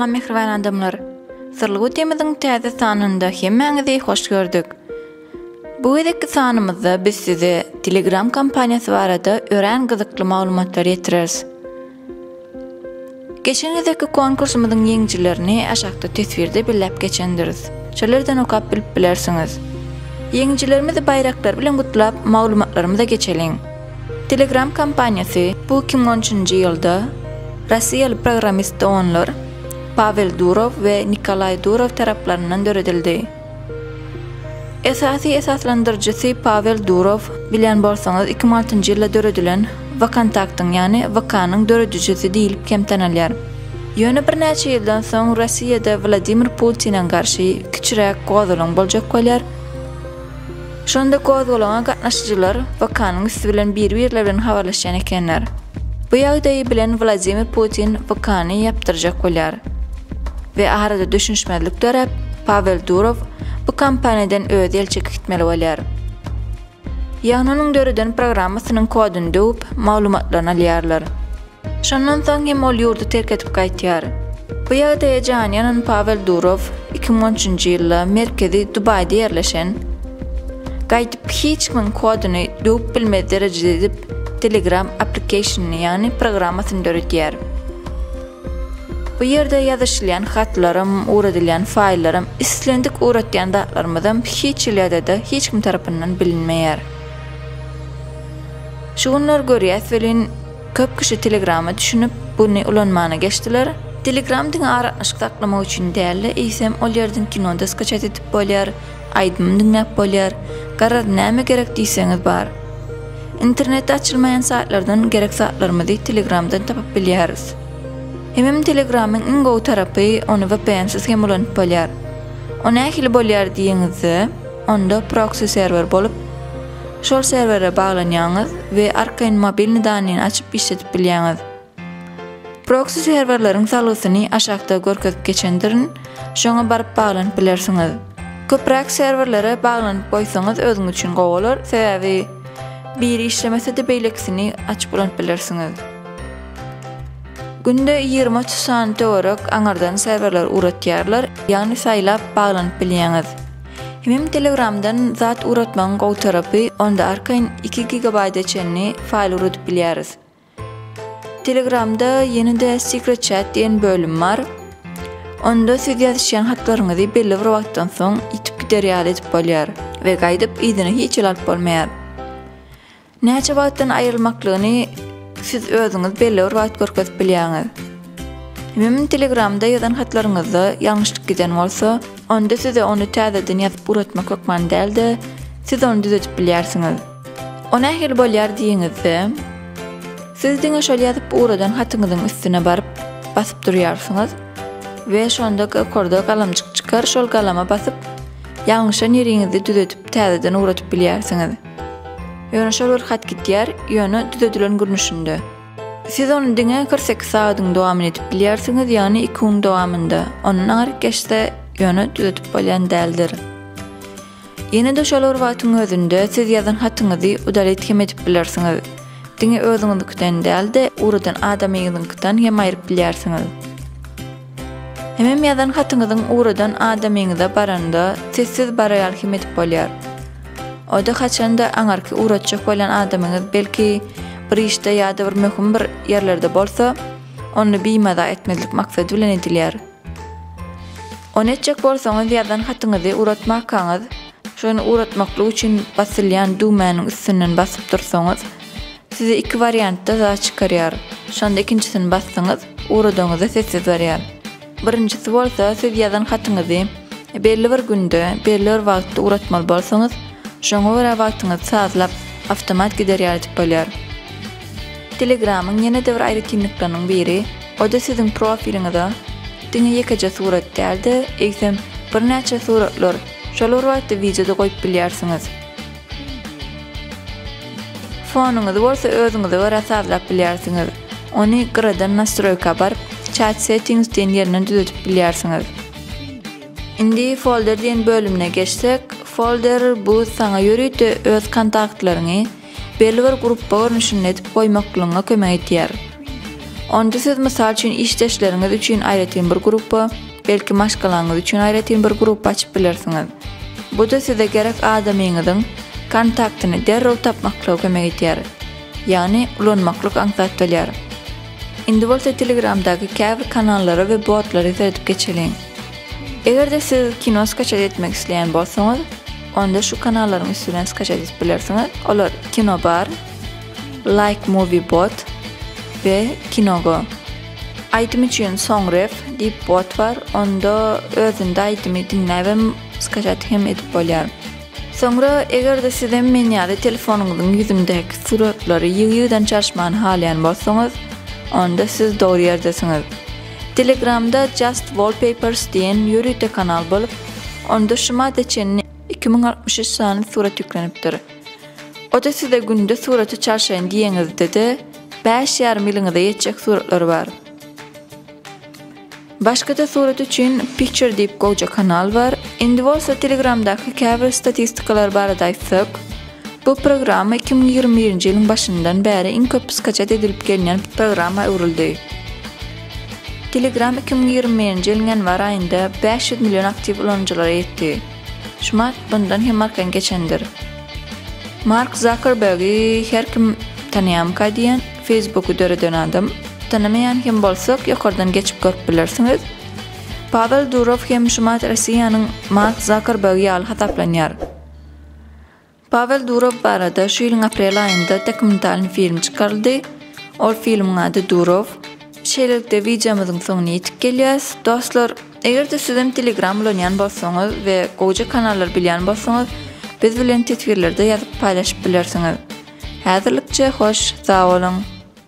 Salam mähriban adamlar. Syrly gutymyzyň täze sanynda hemmäňizi hoş gördük. Bu gezekki sanymyzda biz size Telegram kompaniýasy barada örän gyzykly maglumatlary ýetireris. Geçen gezekki konkursymyzyň ýeňijilerini aşakda teswirde belläp geçendiris. Şol ýerden okap bilip bilersiňiz. Ýeňijilerimizi baýraklar bilen gutlap, maglumatlarymyza geçeliň. Telegram kompaniýasy bu 2013-nji ýylda russiýaly programmist doganlar Pawel Durow we Nikolaý Durow taraplaryndan döredildi. Esasy esaslandyryjysy Pawel Durow, bilýän bolsaňyz, 2006-njy ýylda döredilen VKontaktyň, ýagny VK-nyň döredijisi diýlip hem tanalýar. Ýöne birnäçe ýyldan soň Russiýada Wladimir Putine garşy kiçiräk gozgalaň boljak bolýar. Şonda gozgalaňa gatnaşyjylar VK-nyň üsti bilen bir-birleri bilen habarlaşýan ekenler. Bu ýagdaýy bilen Wladimir Putin VK-ny ýapdyrjak bolýar. We arada düşünişmezlik döräp, Pawel Durow bu kompaniýadan özi el çekip gitmeli bolýar. Ýagny onuň döreden programmasynyň koduny döwüp, maglumatlaryny alýarlar. Şondan soň hem ol ýurdy terk edip gaýtýar. Bu ýagdaýa jany ýanan Pawel Durow 2013-nji ýylda merkezi Dubaýda ýerleşen, gaýdyp hiç kimiň koduny döwüp bilmez derejede edip Telegram application-yny, ýagny programmasyny döredýär. Bu ýerde ýazyşylýan hatlaram, ugradylýan faýllaram, islendik ugratýan zatlarymyzam hiç hili ýagdaýda hiç kim tarapyndan bilinmeýär. Şu günler görýäs welin, köp kişi Telegrama düşünip, buny ulanmana geçdiler. Telegram diňe aragatnaşyk saklamak üçin däl-de, eýsem ol ýerden kino-da skaçat edip bolýar, aýdym diňläp bolýar, garaz näme gerek diýseňiz bar. Internetde açylmaýan saýtlardan gerek zatlarymyzy Telegramdan tapyp bilýäris. Hemem Telegramyň iň gowy tarapy ony VPN-siz hem ulanyp bolýar. O nähili bolýar diýeňizde, onda proksi serwer bolup, Şol serwere baglanýaňyz we arkaýyn mobilny danyny açyp işledip bilýäňiz. Proksi serwerleriň salgysyny aşakda görkezip geçendirin, şoňa baryp baglanyp bilersiňiz. Köpräk serwerlere baglanyp goýsaňyz özüňiz üçin gowy bolar, sebäbi biri işlemese-de beýlekisini açyp ulanyp bilersiňiz. Günde 20-30 sany töwerek aňyrdan serwerler ugratýarlar, ýagny saýlap baglanyp bilýäňiz. Hemem telegramdan zat ugratmagyň gowy tarapy onda arkaýyn iki gigabaýda çenli faýl ugradyp bilýäris. Telegramda ýene-de secret chat diýen bölüm bar. Onda siz ýazyşýan hatlaryňyzy belli bir wagtdan soň ýitip gider ýaly edip bolýar we gaýdyp yzyna hiç hili alyp bolmaýar. Näçe wagtdan aýrylmaklygyny siz özüňiz belli bir wagt görkezip bilýäňiz. Hemem Telegramda ýazan hatlaryňyzda ýalňyşlyk giden bolsa, onda size ony täzeden ýazyp ugratmak hökman däl-de, siz ony düzedip bilýärsiňiz. O nähili bolýar diýiňizde, siz diňe şol ýazyp ugradan hatyňyzyň üstüne baryp basyp durýarsyňyz we şonda ýokarda galamjyk çykar, şol galama basyp ýalňyşan ýeriňizi düzedip täzeden ugradyp bilýärsiňiz. Ýöne şol bir hat gitýär, ýöne düzedilen görnüşinde. Siz ony diňe 48 sagadyň dowamynda edip bilýärsiňiz, ýagny iki gün dowamynda. Ondan aňryk geçse, ýöne düzedip bolýan däldir. Ýene-de şol bir wagtyň özünde siz ýazan hatyňyzy udalit hem edip bilersiňiz. Diňe özüňiziňkiden däl-de, ugradan adamyňyzyňkydan hem aýryp bilýärsiňiz. Hemem ýazan hatyňyzyň ugradan adamyňyza baranda sessiz baraýaly hem edip bolýar. O-da haçanda aňarky ugratjak bolýan adamyňyz belki bir işde ýa-da bir möhüm bir ýerlerde bolsa, ony bimaza etmezlik maksady bilen edilýär. Ony etjek bolsaňyz ýazan hatyňyzy ugratmakaňyz, şony ugratmaklyk üçin basylýan düwmäniň üstünden basyp dursaňyz, Size iki wariantda zat çykarýar. Şonda ikinjisini bassaňyz, ugradaňyzda sessiz barýar. Birinjisi bolsa siz ýazan hatyňyzy belli bir günde, belli bir wagtda ugratmaly bolsaňyz, şoňa görä wagtyňyzy sazlap, awtomat gider ýaly edip bolýar. Telegramyň ýene-de bir aýratynlyklarynyň biri, o-da siziň profiliňize diňe ýekeje surat däl-de, eýsem birnäçe suratlar, şol bir wagtda wideo-da goýup bilýärsiňiz. Fonuňyzy bolsa özüňize görä sazlap bilýärsiňiz. Ony gyradan nastroýka baryp, Chat Settings diýen ýerinden düzedip bilýärsiňiz. Indi Folder diýen bölümine geçsek, folder bu saňa ýörite öz kontaktlaryňy belli bir grupba görnüşinde edip goýmaklygyňa kömek edýär. Onda siz mysal üçin işdeşleriňiz üçin aýratyn bir gruppa, belki maşgalaňyz üçin aýratyn bir gruppa açyp bilersiňiz. Bu-da size gerek adamyňyzyň kontaktyny derrew tapmaklyga kömek edýär. Ýagny ulanmaklyk aňsat bolýar. Indi bolsa Telegramdaky käbir kanallara we botlara seredip geçeliň. Eger-de siz kino skaçat etmek isleýän bolsaňyz, onda şu kanallaryň üsti bilen skaçat edip bilersiňiz. Olar Kinobar, Like Movie Bot we Kinogo. Aýdym üçin Songref diýip bot bar, onda özünde aýdymy diňläbem skaçat hem edip bolýar. Soňra eger-de sizem men ýaly telefonyňyzyň ýüzündäki suratlary ýygy-ýygydan çalyşmany halaýan bolsaňyz, onda siz dogry ýerdesiňiz. Telegramda Just Wallpapers diýen ýörite kanal bolup, onda şu madda çenli 2063 sany surat ýüklenipdir. O-da size günde suraty çalşaýyn diýeňizde-de, bäş ýarym ýylyňyza ýetjek suratlar bar. Başgada surat üçin Picture diýip gowja kanal bar. Indi bolsa Telegramdaky käbir statistikalar barada aýtsak. Bu programma 2021-nji ýylyň başyndan bäri iň köp skaçat edilip gelinýän programma öwrüldi. Telegram 2021-nji ýylyň ýanwar aýynda 500 million aktiw ulanyjylara ýetdi. Şumat bundan hem arkan geçendir. Mark Zuckerbergi her kim tanaýamyka diýen Facebooky döreden adam. Tanamaýan hem bolsak ýokardan geçip görüp bilersiňiz. Pawel Durow hem şumat Rossiýanyň Mark Zuckerbergi ýaly hasaplanýar. Pawel Durow barada şu ýylyň aprel aýynda dokumentalnyý film çykaryldy. Ol filmiň ady Durow. Şeýlelikde wideomyzyň soňuna ýetip gelýäs. Dostlar, eger-de sizem Telegram ulanýan bolsaňyz we gowja kanallar bilýän bolsaňyz, biz bilen teswirlerde ýazyp paýlaşyp bilersiňiz. Häzirlikçe hoş, sag boluň!